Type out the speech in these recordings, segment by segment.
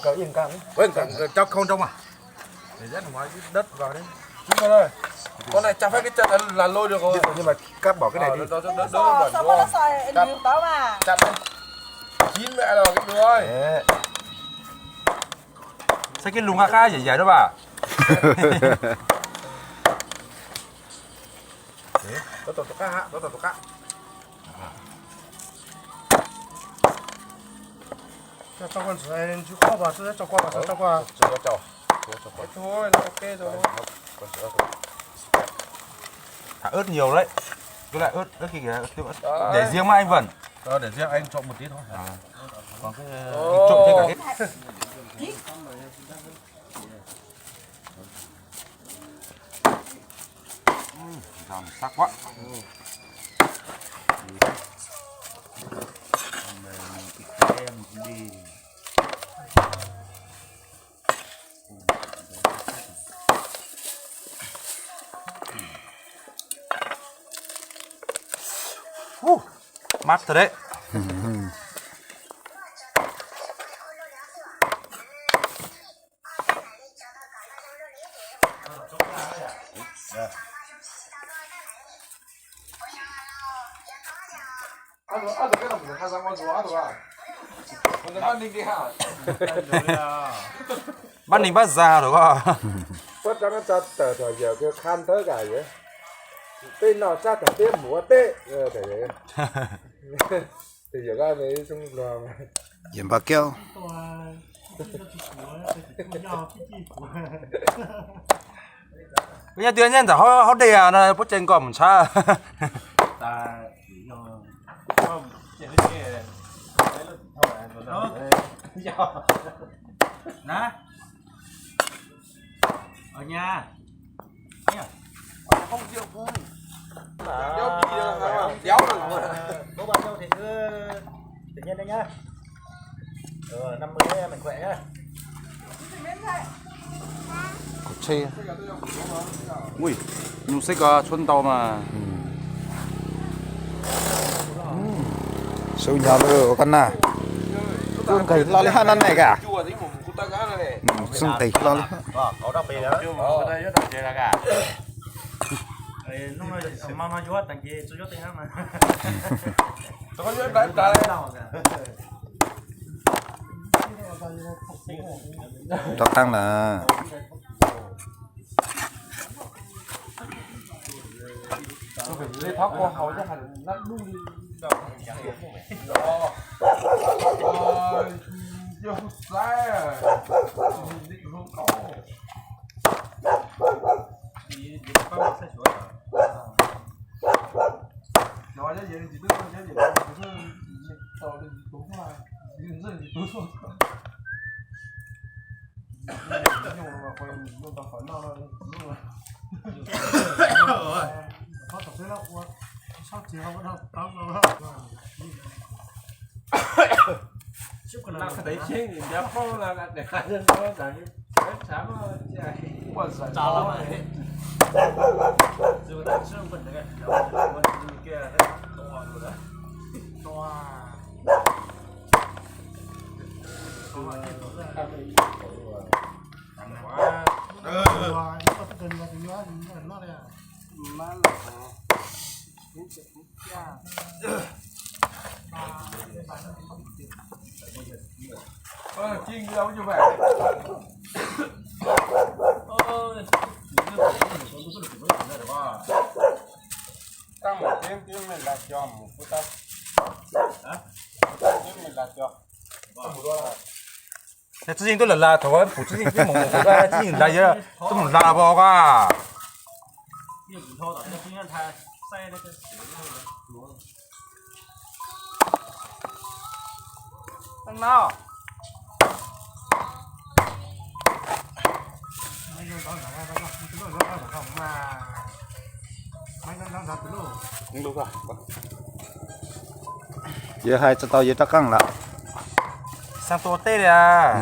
Cov yên căng. Với căng, căng, căng không trong à. Để dắt ngoài đất vào đấy. Chúng ta đây. Con này chặt phát cái chân là, là lôi được rồi. Nhưng mà cắt bỏ cái này đi. Cho, cho đỡ, đỡ bẩn quá. Chặt đi. Chín mẹ rồi cái đuôi. Đấy. Sao cái lùng khá khá dễ dàng đó bà? Đấy. Tao tao tao cá hả? Tao tao tao cá. Cho, cho con sửa này lên chứ khó mà, cho, cho qua mà, sao cho qua. Sửa cho. Sửa cho qua. Thế thôi, là ok rồi. Con sửa cho. Thả ớt nhiều đấy. Với lại ớt, ớt kia kìa, ớt, ớt. Đấy. Để riêng mà anh Vân. Ờ, để riêng anh trộn một tí thôi. À. Còn cái, ờ, trộn thêm cả cái. Ui, giòn sắc quá. Uh, mát thật đấy. Bab Neeg Bab Zag rau koj. Puab tsaab tsa tawm tom yawm kws qha thawb kag yawm. Tej no tsaab tawm peb mus ua teb. Tus yawm koj me xoob luag. Yawm Npam Kiab. Kuv nyob twg nyob ntawm hauv dej no puab tseem kom mus ntshaav. Ua tsheb, nyuj xeb ko tshuab ntau mas. Sub nyog lawm koj na. Kuj nqis hlo li hab nab nai kag. Kuj nqis hlo li. Rov qab lawm. Tsis yeej tuaj lawm las thaum kuv tsis yeej twb mus mus kuv tsis yeej lawm yog tuaj mus las pom koj. Yawg hais tsis tau yawg rov qeej lawm. Xaa tua teb li as.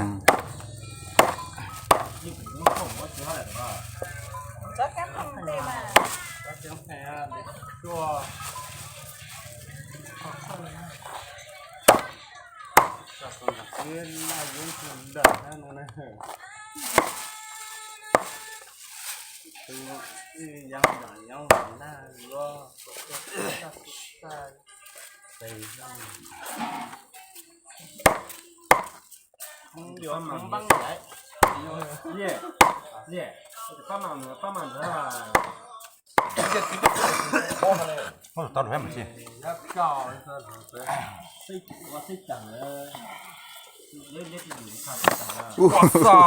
Ua xo,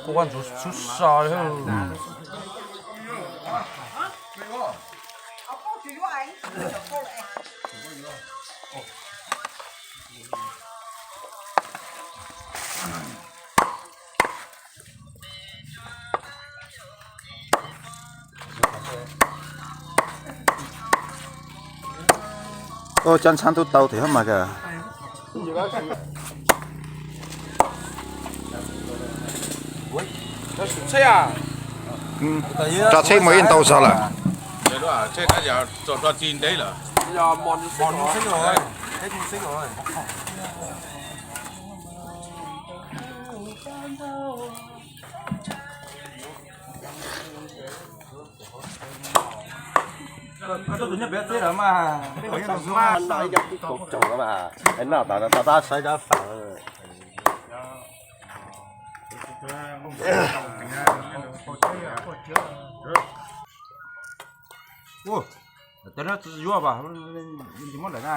kuv ua ntsuv xub so li. Ua cov ntshaav tub tau thiab mas ka. Tso tsheb mus ib ntau zog lawm. Cov no tsis yuav as, tsis muab lawm na.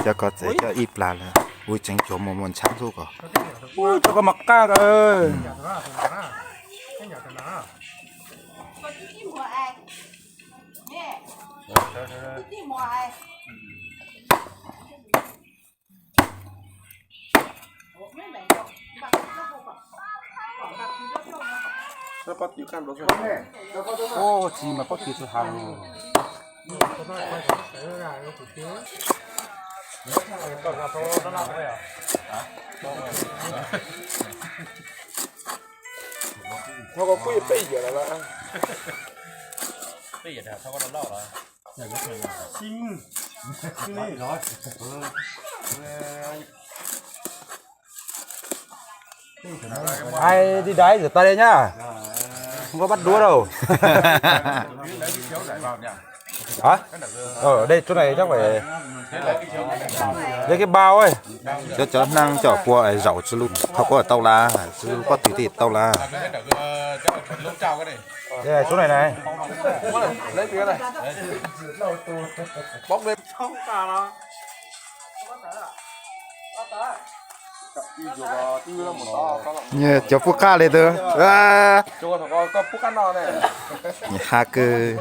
Cov ko txev coj ib plag lawm, ua tseev cuag muaj muaj ntshaav hlub ko. Cov ko mas qaj ko. Ua tsis mas pob kws tsis hav. Thov kuj peb yam lawm. Hais đi đáy rửa tay đây nhá. Không có bắt đũa đâu. Hả? Ở đây, chỗ này chắc phải lấy cái bao ấy. Cov cov hnab cov kua zaum tsis lub thauj kuv tau la, tsis lub pob kws tij tau la. Đây này, chỗ này này. Cov pub qaj li tus. Ha kws.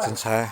Tsis ntshai.